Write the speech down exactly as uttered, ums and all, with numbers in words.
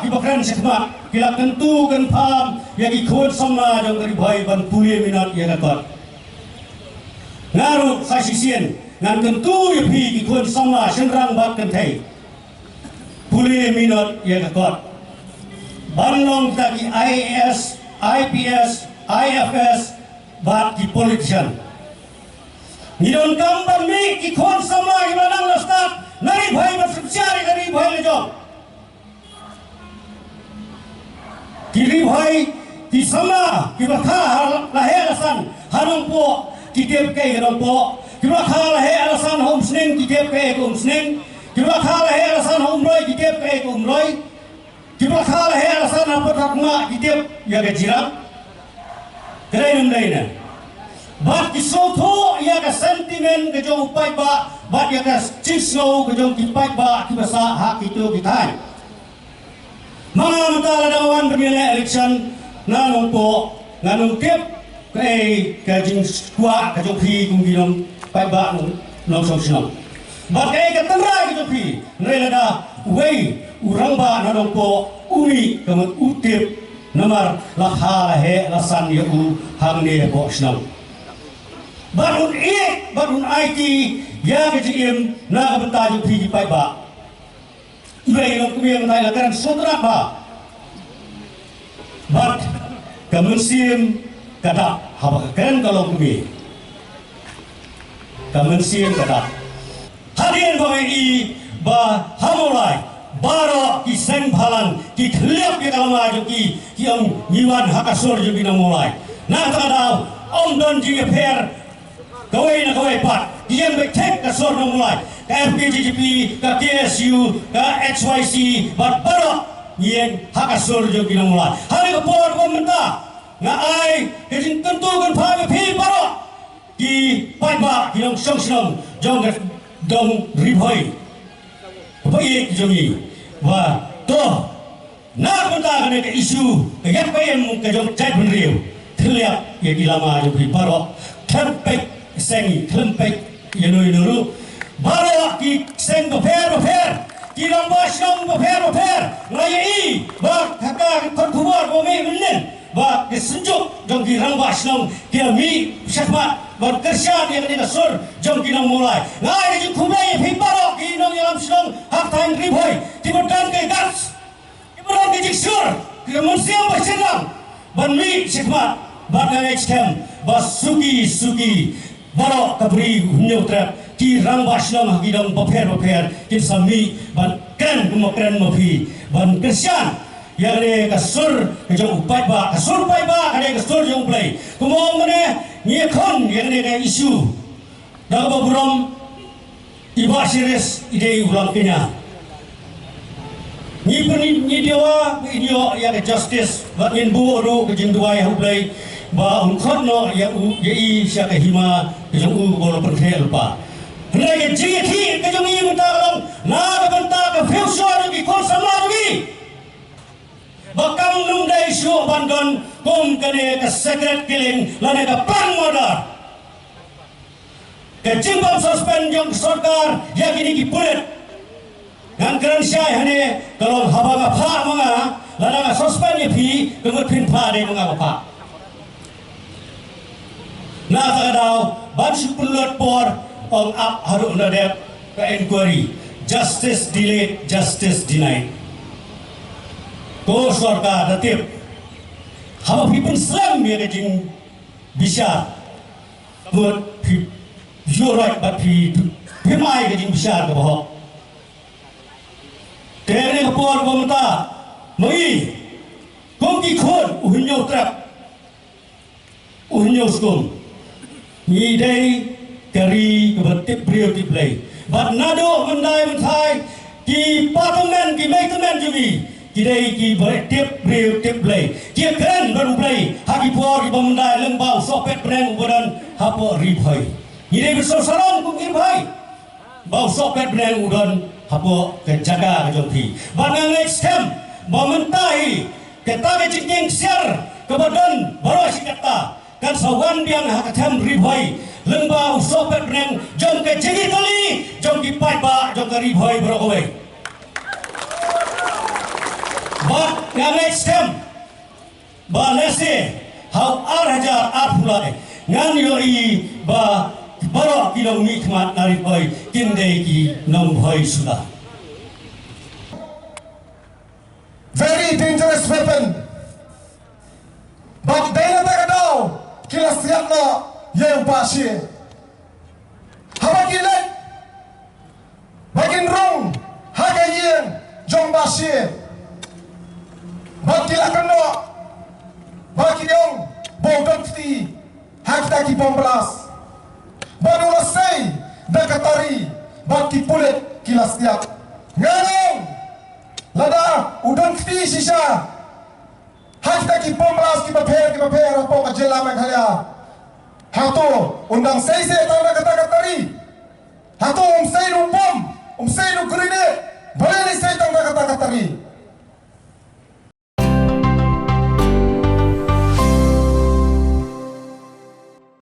kiba kren shakhmat ki la kyntu kynpham ïa ki khun samla jong ka Ri Bhoi ban pule minot ïa ka kot. Nga ruh sa shisien ngan kyntu ïa phi ki khun samla shynrang bad kynthei, pule minot ïa ka kot ban long kita ki I A S, I P S, I F S bad ki politician. Ngi donkam ban mih ki khun samla kiba nang la stad na Ri Bhoi ban synshar ïa ka Ri Bhoi la jong. Ki Ri Bhoi, ki samla kiba kha la heh la san ha Nongpoh ki tip kaei ka Nongpoh. Kiba kha la heh la san ha Umsning ki tip kaei ka Umsning. Kiba kha la heh la san ha Umroi ki tip kaei ka Umroi. Kiba kha la heh la san ha Pathakma ki tip ïa ka Jirang. Ka dei nam dei na. Bad ki sngewthuh ïa ka sentiment ka jong u paidbah bad ïa ka jingsngew ka jong ki paidbah kiba sah ha kito ki thaiñ. Ma nga mynta lada wan ban ïaleh election na Nongpoh, ngan ym tip kaei ka jingkwah ka jong phi kum ki nongpaidbah nongshong shnong. Bad kaei ka tynrai ka jong phi, hynrei lada uwei u rangbah na Nongpoh u mih ka mut u tip, namar la kha la heh la san ïa u hangne hapoh shnong. Bad un ïeit bad un aiti ïa ka jingim na ka bynta jong phi ki paidbah. Iwei i longkmie mynta i la kren sngewtynnat bha. Bad ka mynsiem ka dap haba ka kren ka longkmie. Ka mynsiem ka dap. Hadien ba ngi i ba ha Mawlai baroh ki seng bhalang ki khlieh ïa ka lama jong ki, ki ong ngi wan ha ka sur jong ki nong Mawlai. Na kata ka daw ym don jingïapher kawei na kawei pat. Ki ïeng beit thik ka sur nong Mawlai, ka F K J G P, ka K S U, ka H Y C, bad baroh ngi ïeng ha ka sur jong ki nong Mawlai. Ha kane ka por kaba mynta nga ai ka jingkyntu kynpham ïa phi baroh ki paidbah ki nongshong shnong jong ka dong Ri Bhoi. Ba ïeit jong ngi ba to na ka bynta kane ka issue ka ïap ka im ka jong jaitbynriew, khlieh ïa ki lama jong phi baroh. Khlem peit seng, khlem peit ïano ïano ruh, baroh ki seng bapher bapher, ki rangbah shnong bapher bapher, nga ïohi ba ha ka kot khubor ba mih mynnin ba ki synjuk jong ki rangbah shnong ki la mih shakhmat ban kyrshan ïa kane ka sur jong ki nong Mawlai. Nga ai ka jingkhublei ïa phi baroh ki nongïalam shnong ha ka thaiñ Ri Bhoi kiba don ka guts, kiba don ka jingsur, ka mynsiem ba shynrang ban mih shakhmat. Bad nga ngeit skhem ba suki suki baroh ka Bri u Hynñiewtrep, ki rangbah shnong ha ki dong bapher bapher kin sa mih ban kren kum ba kren ma phi ban kyrshan ïa kane ka sur ka jong u paidbah. Ka sur paidbah ka dei ka sur jong U Blei. Kumba ong mynne, ngi ïakhun ïa kane ka issue da kaba burom. I Bah Sirius i dei u rangbah kñia. Ngi pyn, ngi dawa, ngi ïoh ïa ka justice bad ngin buh ruh ka jingduwai ha U Blei ba un khot noh ïa u, ïa i sha ka hima ka jong u kaba u la pyntheh lypa. Hynrei ka jingïakhih ka jong i mynta ka long na ka bynta ka future jong ki khun samla jong i. Ba kam nang dei shuh ban don kum kane ka secret killing lane ka plan murder. Ka jingbym suspend jong ka sorkar ïa kine ki pulit. Ngan kren shai hangne, ka long haba nga phah ma nga, lada nga suspend ïa phi, ka mut phin phah dei ma nga ba phah. Na kata ka daw ban shu pynlut por, ong ap haduh ynda dep ka inquiry. Justice delayed, justice denied. Ko sorkar, da tip, haba phi pynslem ïa ka jingbishar, ka mut phi ïuhroit bad phi, phim ai ka jingbishar kaba hok. Te ha kane ka por ba mynta, ma ngi kum ki khun u Hynñiewtrep, u Hynñiewskum, ngi dei ka ri kaba tip briew tip Blei. Bad naduh mynta mynta ki patymmen, ki meitymmen jong ngi, ki dei kiba tip briew tip Blei. Ki kren bad U Blei ha ki por kiba mynta lyngba u sohpet bneng uba don hapoh Ri Bhoi. Ngi dei ban sngewsarong kum ki Ri Bhoi ba u sohpet bneng u don hapoh ka jaka ka jong phi. Bad nga ngeit skhem ba mynta hi kata ka jingkieng ksiar kaba don baroh shi katta kan sa wan biang ha ka them Ri Bhoi lyngba u sohpet bneng jong ka jingïatylli jong ki paidbah jong ka Ri Bhoi baroh kawei. Bad nga ngeit skhem ba lehse ha u ar hajar arphew lai ngan ïohi ba baroh ki nongmihkhmat na Ri Bhoi kin dei ki nongbhoi suda. Very dangerous weapon. Bad dei na kata ka daw ki la siat noh ïa u Bah Shie. Haba ki leit ba kin rung ha ka ïing jong Bah Shie, bad ki la kynnoh ba ki ong ba u don kti ha kita ki bomb blast. Bad u la sei da ka tari bad ki pulit ki la siat. Nga ong, lada u don kti shisha ha kita ki bomb blast kiba pher kiba pher hapoh ka jylla Meghalaya, hato un dang sei sei tang da kata ka tari? Hato um sei da u bomb, um sei da u grenade, balei lei sei tang da kata ka tari?